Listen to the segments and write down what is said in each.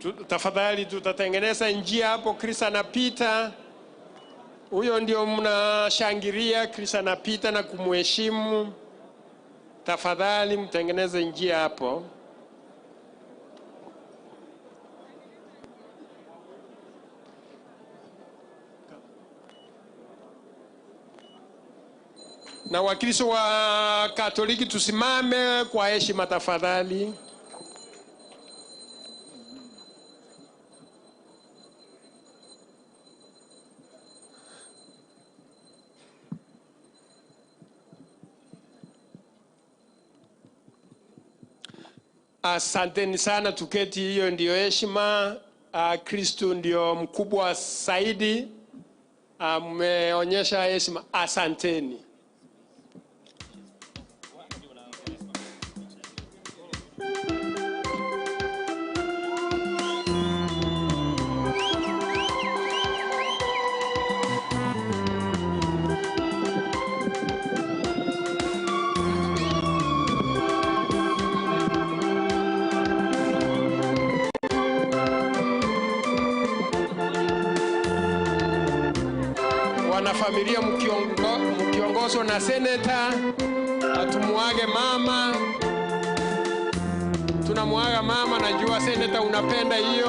Tafadhali tutatengeneza njia hapo, Chris anapita. Huyo ndio mnashangilia, Chris anapita na kumheshimu. Tafadhali mtengeneze njia hapo. Na Wakristo wa Katoliki tusimame kwa heshima tafadhali. Asanteni sana, tuketi. Hiyo ndio heshima. Kristo ndio mkubwa zaidi. Mmeonyesha heshima, asanteni. Wanafamilia mkiongozwa na seneta, atumuage mama. Tunamuaga mama, najua seneta unapenda hiyo.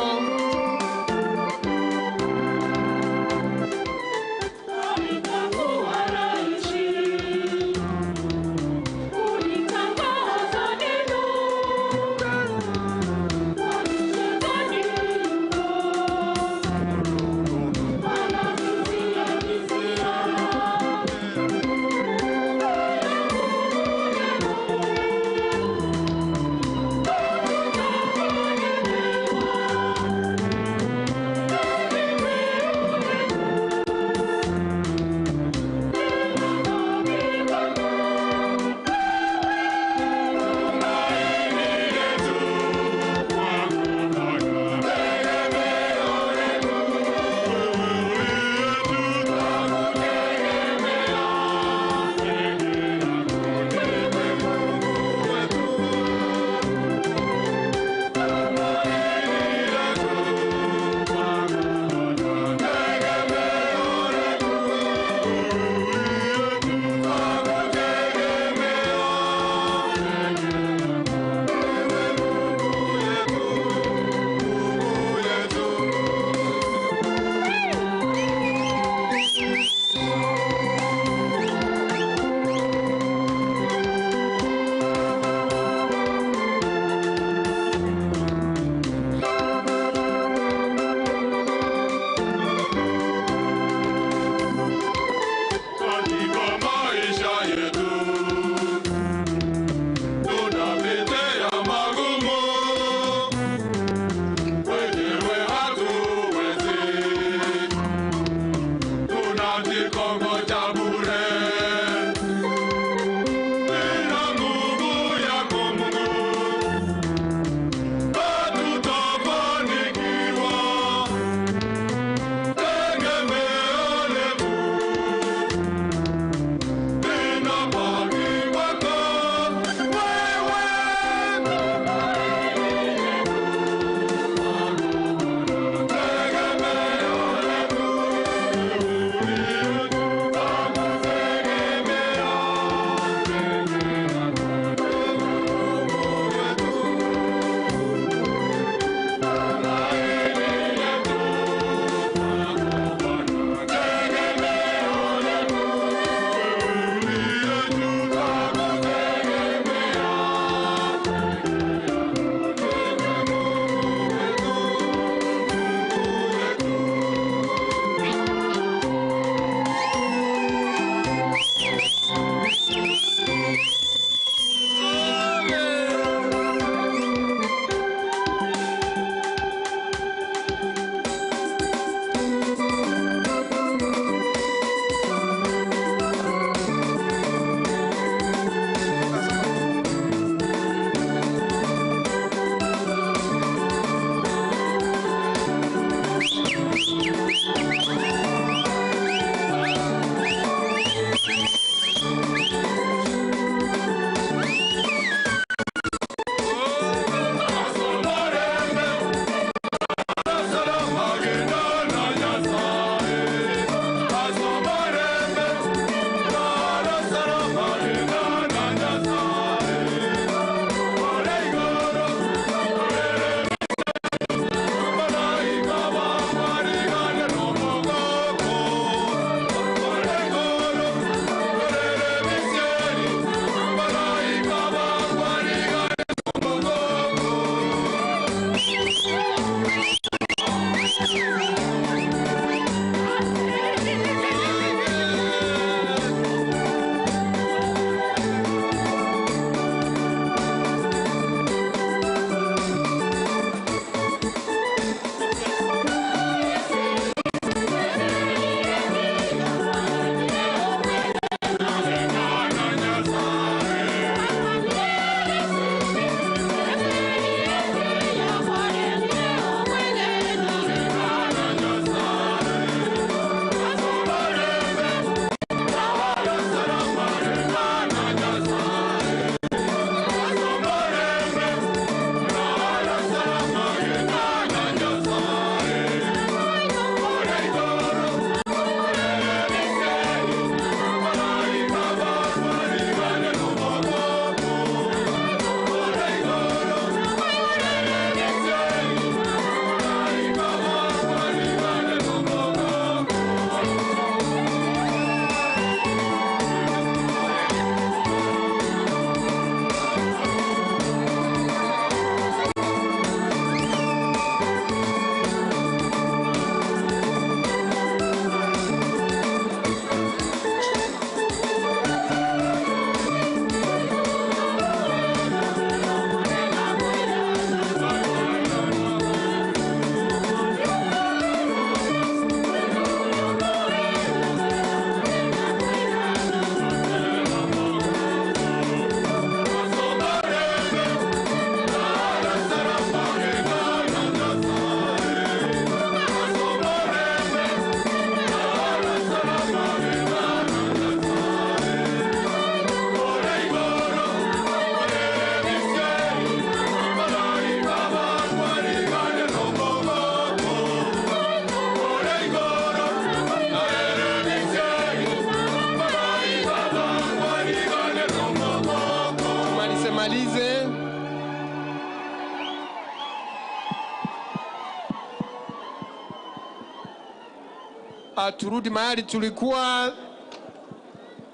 Turudi mahali tulikuwa.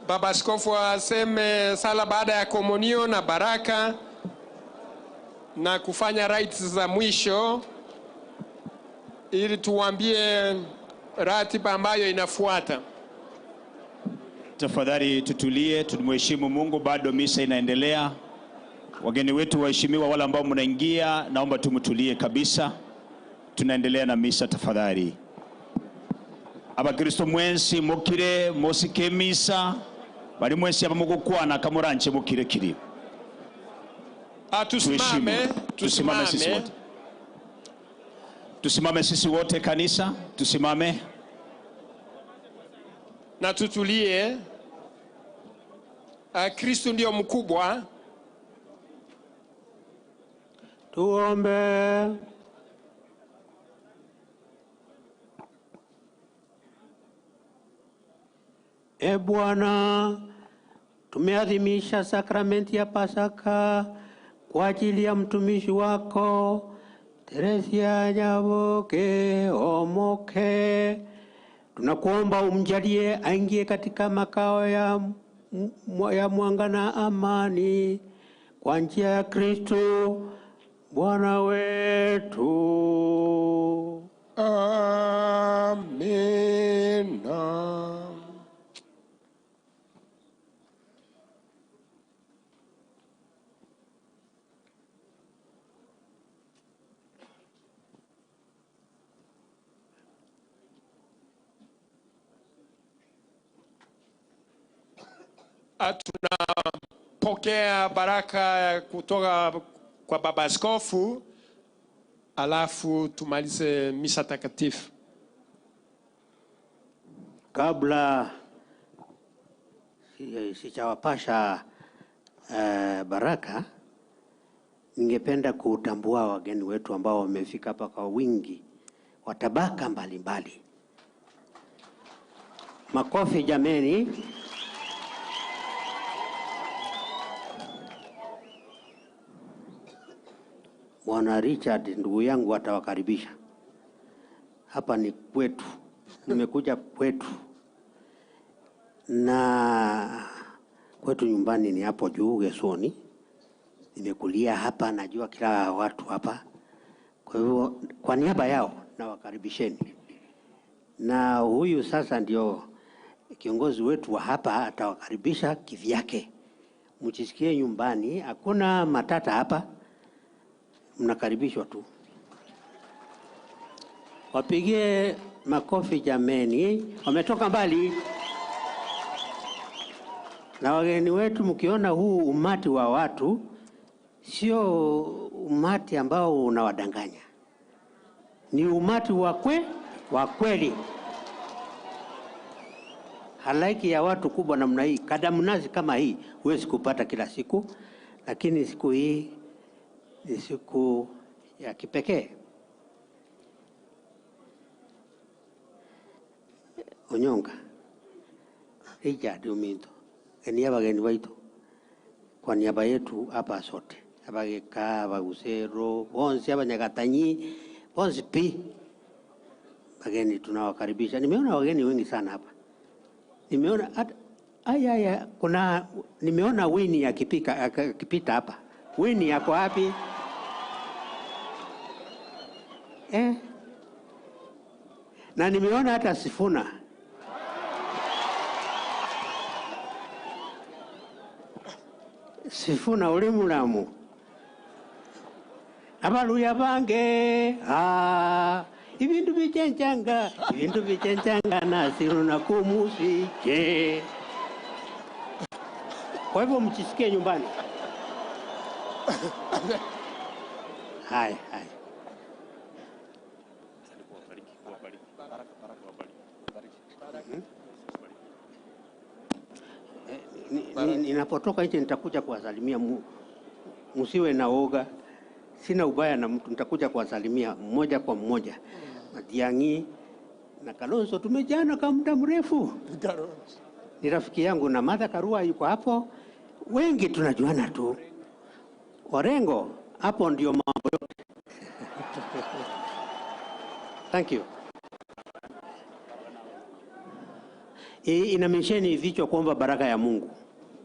Baba Askofu aseme sala baada ya komunio na baraka na kufanya rites za mwisho ili tuambie ratiba ambayo inafuata. Tafadhali tutulie, tumheshimu Mungu, bado misa inaendelea. Wageni wetu waheshimiwa, wale ambao mnaingia, naomba tumtulie kabisa. Tunaendelea na misa tafadhali. Abakristo mwensi mukire mosike misa, bali mwensi abamugukwana kamuranche mukire kiri. Tusimame, tusimame sisi wote. Tusimame sisi wote kanisa, tusimame. Na tutulie. Kristo ndio mkubwa. Tuombe. E Bwana, tumeadhimisha sakramenti ya Pasaka kwa ajili ya mtumishi wako Teresia Nyaboke Omoke. Tunakuomba umjalie aingie katika makao ya mwanga na amani kwa njia ya Kristo Bwana wetu. Amina. Tunapokea baraka kutoka kwa Baba Askofu, alafu tumalize misa takatifu. Kabla sijawapasha baraka, ningependa kutambua wageni wetu ambao wamefika hapa kwa wingi wa tabaka mbalimbali. Makofi jameni. Bwana Richard ndugu yangu atawakaribisha. Hapa ni kwetu. Nimekuja kwetu. Na kwetu nyumbani ni hapo juu Gesoni. Nimekulia hapa, najua kila watu hapa. Kwa hivyo kwa niaba yao nawakaribisheni. Na huyu sasa ndio kiongozi wetu wa hapa, atawakaribisha kivyake. Mjisikie nyumbani, hakuna matata hapa. Mnakaribishwa tu. Wapigie makofi jameni, wametoka mbali. Na wageni wetu, mkiona huu umati wa watu, sio umati ambao unawadanganya. Ni umati wa kweli. Halaiki ya watu kubwa namna hii, kadamnazi kama hii, huwezi kupata kila siku, lakini siku hii ni siku ya kipekee. Onyonga Richard Ominto, enia bageni baitu kwa niaba yetu hapa sote, abageka, abagusero bonse, abanyagatanyi bonse pi bageni tunawakaribisha. Nimeona wageni wengi sana hapa. Nimeona hata kuna nimeona Winnie akipita hapa. Winnie yako wapi? Na nimeona hata Sifuna. Sifuna uli mulamu. Abaluya bange, ibintu bichenchanga, ibintu bichenchanga na siruna kumusike. Kwa hivyo mchisikie nyumbani. Hai, hai. Ninapotoka nje nitakuja kuwasalimia, msiwe na woga. Sina ubaya na mtu, nitakuja kuwasalimia mmoja kwa mmoja. Matiang'i na Kalonzo tumejana kwa muda mrefu. Ni rafiki yangu, na Martha Karua yuko hapo. Wengi tunajuana tu. Orengo, hapo ndio mambo yote. Thank you. Inamisheni vichwa kuomba baraka ya Mungu.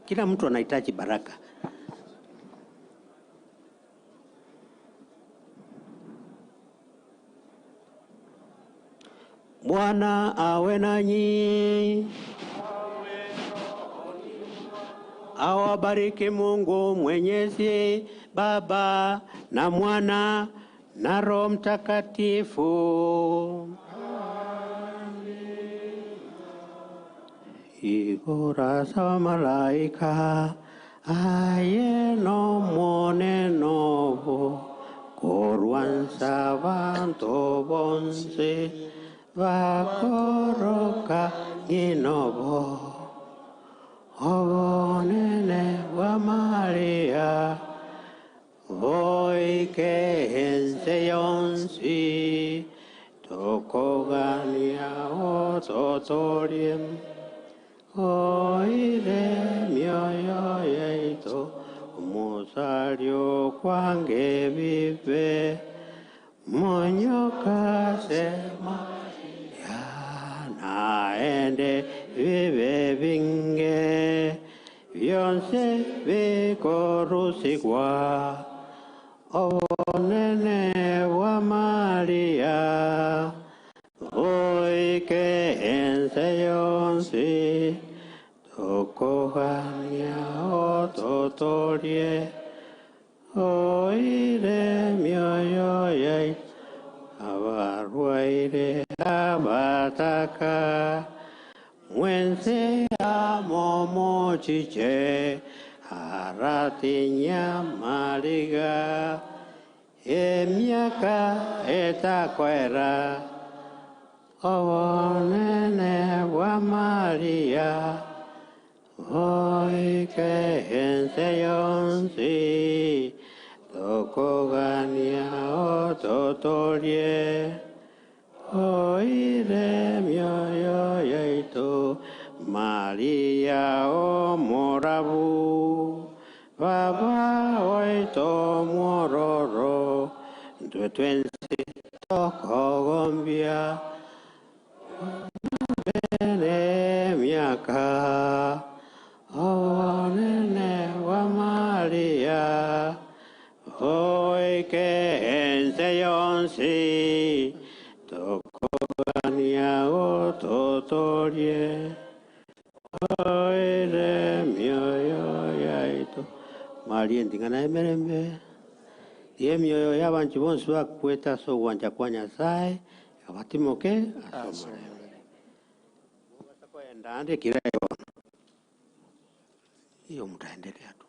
Kila mtu anahitaji baraka. Bwana awe nanyi. Awabariki Mungu Mwenyezi, Baba na Mwana na Roho Mtakatifu. Igora sa malaika aye no mone novo korwansa vanto bonse vakoroka ginovo obonene wa Maria voike hense yonsi tokogania ototoriem oire mioyo yeito musalio kwange vive monyoka sema naende vive vinge vyonse vikorusigwa obonene wa Maria oike ense yonsi tokohania ototorie oire mioyo yaitu abarwaire abataka mwense amomochiche haratinya mariga emiaka etakwera obonene bwa Maria oike ense yonsi tokogania ototorie oire mioyo yaitu Maria o morabu baba oito mororo ntwe tokogombia bene miaka obonene wa Maria oike ense yonsi tokogania ototorie oire mioyo yaitu Maria ndingana emerembe ye mioyo y'abantu bonsi bakweta so gwanja kwa Nyasaye abatimoke asomore ende kila iyo mtaendelea tu.